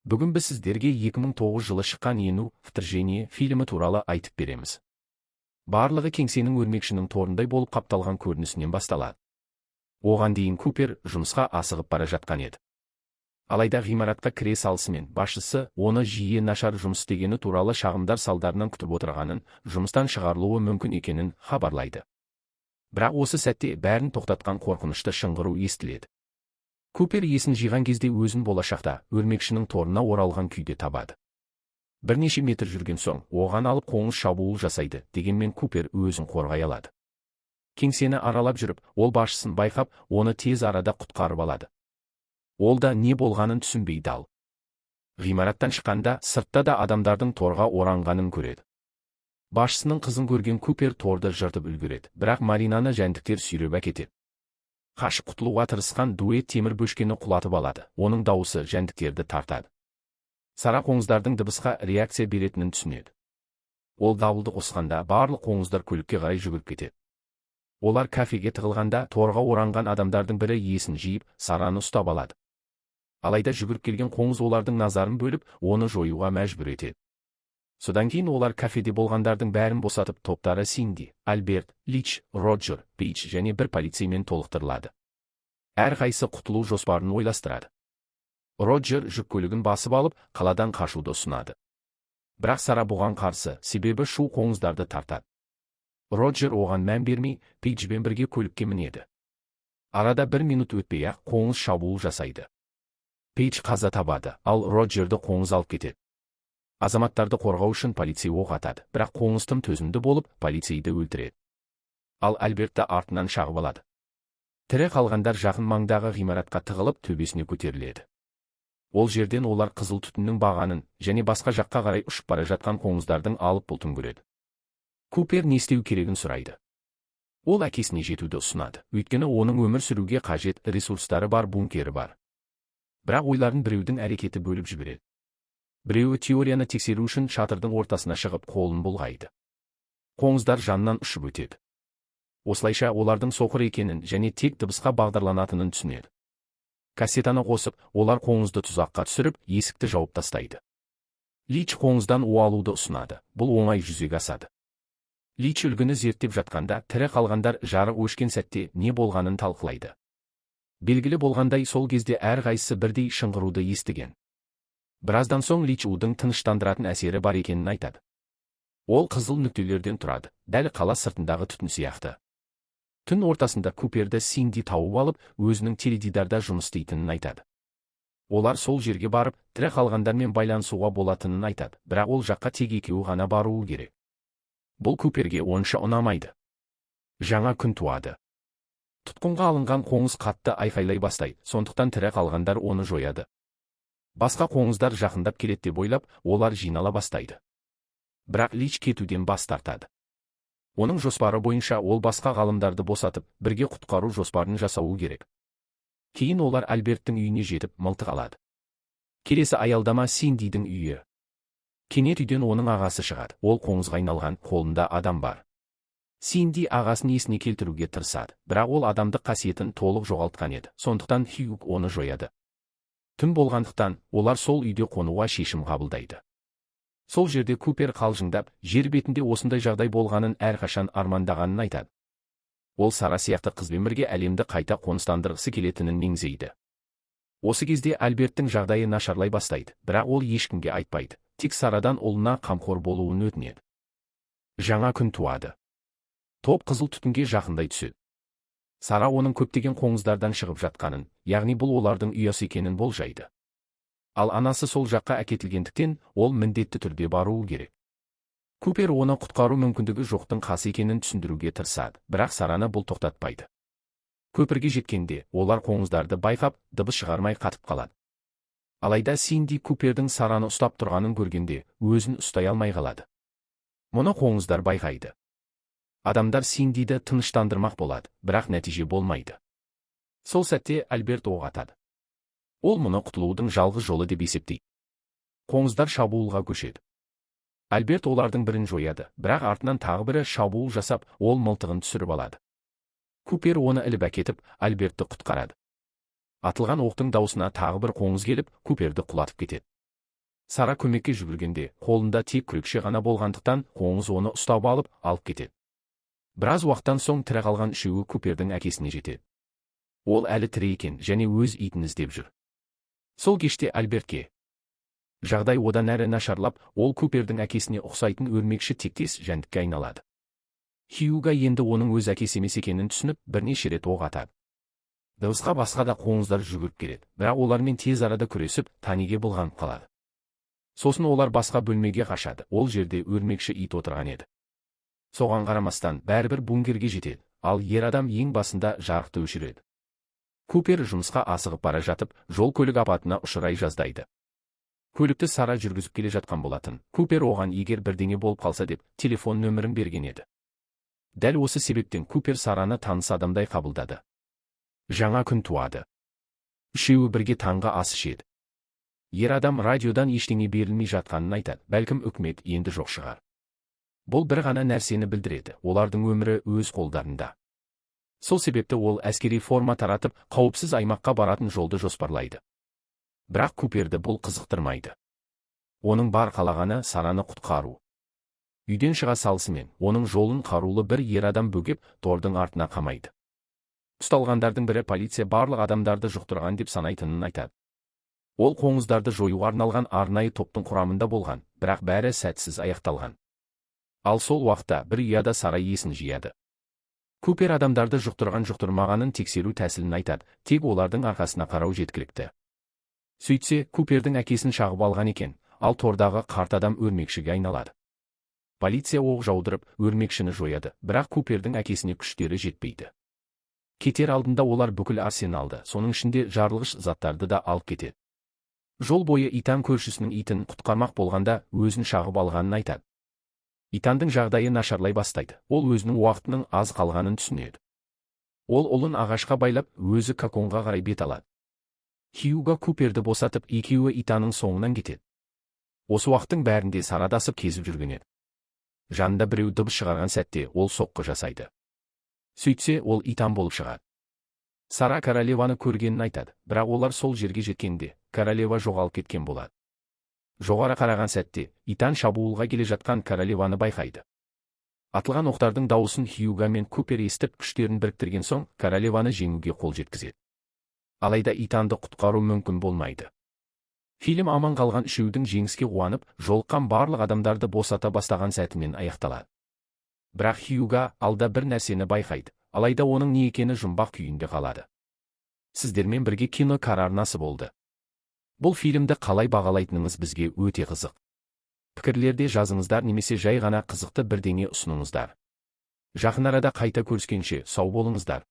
Бүгін біз сіздерге 2009 жылы шыққан «Ену. Вторжение» фильмі туралы айтып береміз. Барлығы кеңсенің өрмекшінің торындай болып қапталған көрінісінен басталады. Оған дейін Купер жұмысқа асығып бара жатқан еді. Алайда ғимаратқа кіре салысымен басшысы оны жиі нашар жұмыс істегені туралы шағымдар салдарынан күтіп отырғанын, жұмыстан шығарылуы мүмкін екенін хабарлайды. Бірақ осы сәтте бәрін тоқтатқан қорқынышты шыңғыру естіледі. Купер есін жиған кезде өзін болашақта өрмекшінің торына оралған күйде табады. Бірнеше метр жүрген соң, оған алып қоңыз шабуыл жасайды, дегенмен Купер өзін қорғай алады. Кеңсені аралап жүріп, ол басшысын байқап, оны тез арада құтқарып алады. Ол да не болғанын түсінбей дал. Ғимараттан шыққанда сыртта да адамдардың торға оранғанын көреді. Басшысының қызын көрген Купер торды жыртып үлгереді, бірақ Маринаны жәндіктер сүйреп әкетеді. Қашып құтылуға тырысқан дуэт темір бөшкені құлатып алады, оның дауысы жәндіктерді тартады. Сара қоңыздардың дыбысқа реакция беретінін түсінеді. Ол дауылды қосқанда, барлық қоңыздар көлікке қарай жүгіріп кетеді. Олар кафеге тығылғанда, торға оранған адамдардың бірі есін жиып, Сараны ұстап алады. Алайда жүгіріп келген қоңыз олардың назарын бөліп, оны жоюға мәжбүр етеді. Содан кейін олар кафеде болғандардың бәрін босатып, топтары Синди, Альберт, Лич, Роджер, Пейдж және бір полицеймен толықтырылады. Әрқайсы құтылу жоспарын ойластырады. Роджер жүк көлігін басып алып, қаладан қашуды ұсынады. Бірақ Сара бұған қарсы, себебі шу қоңыздарды тартады. Роджер оған мән бермей, Пейджбен бірге көлікке мінеді. Арада бір минут өтпей-ақ қоңыз шабуыл жасайды. Пейдж қаза табады, ал Роджерді қоңыз алып кетеді. Азаматтарды қорғау үшін полицей оқ атады, бірақ қоңыз тым төзімді болып, полицейді өлтіреді. Ал Альбертті артынан шағып алады. Тірі қалғандар жақын маңдағы ғимаратқа тығылып, төбесіне көтеріледі. Ол жерден олар қызыл түтіннің бағанын және басқа жаққа қарай ұшып бара жатқан қоңыздардың алып бұлтын көреді. Купер не істеу керегін сұрайды. Ол әкесіне жетуді ұсынады, өйткені оның өмір сүруге қажет ресурстары бар бункері бар. Бірақ ойларын біреудің әрекеті бөліп жібереді. Біреуі теорияны тексеру үшін шатырдың ортасына шығып, қолын бұлғайды. Қоңыздар жанынан ұшып өтеді. Осылайша олардың соқыр екенін және тек дыбысқа бағдарланатынын түсінеді. Кассетаны қосып, олар қоңызды тұзаққа түсіріп, есікті жауып тастайды. Лич қоңыздан у алуды ұсынады. Бұл оңай жүзеге асады. Лич үлгіні зерттеп жатқанда, тірі қалғандар жарық өшкен сәтте не болғанын талқылайды. Белгілі болғандай, сол кезде әрқайсысы бірдей шыңғыруды естіген. Біраздан соң Лич удың тыныштандыратын әсері бар екенін айтады. Ол қызыл нүктелерден тұрады, дәл қала сыртындағы түтін сияқты. Түн ортасында Куперді Синди тауып алып, өзінің теледидарда жұмыс істейтінін айтады. Олар сол жерге барып, тірі қалғандармен байланысуға болатынын айтады, бірақ ол жаққа тек екеуі ғана баруы керек. Бұл Куперге онша ұнамайды. Жаңа күн туады. Тұтқынға алынған қоңыз қатты айқайлай бастайды, сондықтан тірі қалғандар оны жояды. Басқа қоңыздар жақындап келеді деп ойлап, олар жинала бастайды. Бірақ Лич кетуден бас тартады. Оның жоспары бойынша, ол басқа ғалымдарды босатып, бірге құтқару жоспарын жасауы керек. Кейін олар Альберттің үйіне жетіп, мылтық алады. Келесі аялдама — Синдидің үйі. Кенет үйден оның ағасы шығады. Ол қоңызға айналған, қолында адам бар. Синди ағасын есіне келтіруге тырысады, бірақ ол адамдық қасиетін толық жоғалтқан еді, сондықтан Хьюг оны жояды. Түн болғандықтан, олар сол үйде қонуға шешім қабылдайды. Сол жерде Купер қалжыңдап, жер бетінде осындай жағдай болғанын әрқашан армандағанын айтады. Ол Сара сияқты қызбен бірге әлемді қайта қоныстандырғысы келетінін меңзейді. Осы кезде Альберттің жағдайы нашарлай бастайды, бірақ ол ешкімге айтпайды, тек Сарадан ұлына қамқор болуын өтінеді. Жаңа күн туады. Топ қызыл түтінге жақындай түседі. Сара оның көптеген қоңыздардан шығып жатқанын, яғни бұл олардың ұясы екенін болжайды. Ал анасы сол жаққа әкетілгендіктен, ол міндетті түрде баруы керек. Купер оны құтқару мүмкіндігі жоқтың қасы екенін түсіндіруге тырысады, бірақ Сараны бұл тоқтатпайды. Көпірге жеткенде, олар қоңыздарды байқап, дыбыс шығармай қатып қалады. Алайда Синди Купердің Сараны ұстап тұрғанын көргенде, өзін ұстай алмай қалады. Мұны қоңыздар байқайды. Адамдар Синдиді тыныштандырмақ болады, бірақ нәтиже болмайды. Сол сәтте Альберт оқ атады. Ол мұны құтылудың жалғыз жолы деп есептейді. Қоңыздар шабуылға көшеді. Альберт олардың бірін жояды, бірақ артынан тағы бірі шабуыл жасап, ол мылтығын түсіріп алады. Купер оны іліп әкетіп, Альбертті құтқарады. Атылған оқтың даусына тағы бір қоңыз келіп, Куперді құлатып кетеді. Сара көмекке жүгіргенде, қолында тек күрекше ғана болғандықтан, қоңыз оны ұстап алып, алып кетеді. Біраз уақыттан соң тірі қалған үшеуі Купердің әкесіне жетеді. Ол әлі тірі екен және өз итін іздеп жүр. Сол кеште Альбертке жағдай одан әрі нашарлап, ол Купердің әкесіне ұқсайтын өрмекші тектес жәндікке айналады. Хьюга енді оның өз әкесі емес екенін түсініп, бірнеше рет оқ атады. Дыбысқа басқа да қоңыздар жүгіріп келеді, бірақ олармен тез арада күресіп, Таниге былғанып қалады. Сосын олар басқа бөлмеге қашады, ол жерде өрмекші ит отырған еді. Соған қарамастан, бәрібір бункерге жетеді, ал ер адам ең басында жарықты өшіреді. Купер жұмысқа асығып бара жатып, жол көлік апатына ұшырай жаздайды. Көлікті Сара жүргізіп келе жатқан болатын. Купер оған егер бірдеңе болып қалса деп, телефон нөмірін берген еді. Дәл осы себептен Купер Сараны таныс адамдай қабылдады. Жаңа күн туады. Үшеуі бірге таңғы ас ішеді. Ер адам радиодан ештеңе берілмей жатқанын айтады, бәлкім үкімет енді жоқ шығар. Бұл бір ғана нәрсені білдіреді, олардың өмірі өз қолдарында. Сол себепті ол әскери форма таратып, қауіпсіз аймаққа баратын жолды жоспарлайды. Бірақ Куперді бұл қызықтырмайды. Оның бар қалағаны Сараны құтқару. Үйден шыға салысымен, оның жолын қарулы бір ер адам бөгеп, тордың артына қамайды. Ұсталғандардың бірі полиция барлық адамдарды жұқтырған деп санайтынын айтады. Ол қоңыздарды жоюға арналған арнайы топтың құрамында болған, бірақ бәрі сәтсіз аяқталған. Ал сол уақытта бір ұяда Сара есін жияды. Купер адамдарды жұқтырған жұқтырмағанын тексеру тәсілін айтады, тек олардың арқасына қарау жеткілікті. Сөйтсе, Купердің әкесін шағып алған екен, ал тордағы қарт адам өрмекшіге айналады. Полиция оқ жаудырып, өрмекшіні жояды, бірақ Купердің әкесіне күштері жетпейді. Кетер алдында олар бүкіл арсеналды, соның ішінде жарылғыш заттарды да алып кетеді. Жол бойы Итан көршісінің итін құтқармақ болғанда өзін шағып алғанын айтады. Итандың жағдайы нашарлай бастайды, ол өзінің уақытының аз қалғанын түсінеді. Ол ұлын ағашқа байлап, өзі коконға қарай бет алады. Хьюга Куперді босатып, екеуі Итанның соңынан кетеді. Осы уақыттың бәрінде Сара адасып кезіп жүрген еді. Жанында біреу дыбыс шығарған сәтте ол соққы жасайды. Сөйтсе, ол Итан болып шығады. Сара королеваны көргенін айтады, бірақ олар сол жерге жеткенде, королева жоғалып кеткен болады. Жоғары қараған сәтте, Итан шабуылға келе жатқан королеваны байқайды. Атылған оқтардың дауысын Хьюга мен Купер естіп, күштерін біріктірген соң, королеваны жеңуге қол жеткізеді. Алайда Итанды құтқару мүмкін болмайды. Фильм аман қалған үшеудің жеңіске қуанып, жолыққан барлық адамдарды босата бастаған сәтімен аяқталады. Бірақ Хьюга алда бір нәрсені байқайды, алайда оның не екені жұмбақ күйінде қалады. Сіздермен бірге Кино Кар арнасы болды. Бұл фильмді қалай бағалайтыныңыз бізге өте қызық. Пікірлерде жазыңыздар немесе жай ғана қызықты бірдеңе ұсыныңыздар. Жақын арада қайта көріскенше сау болыңыздар.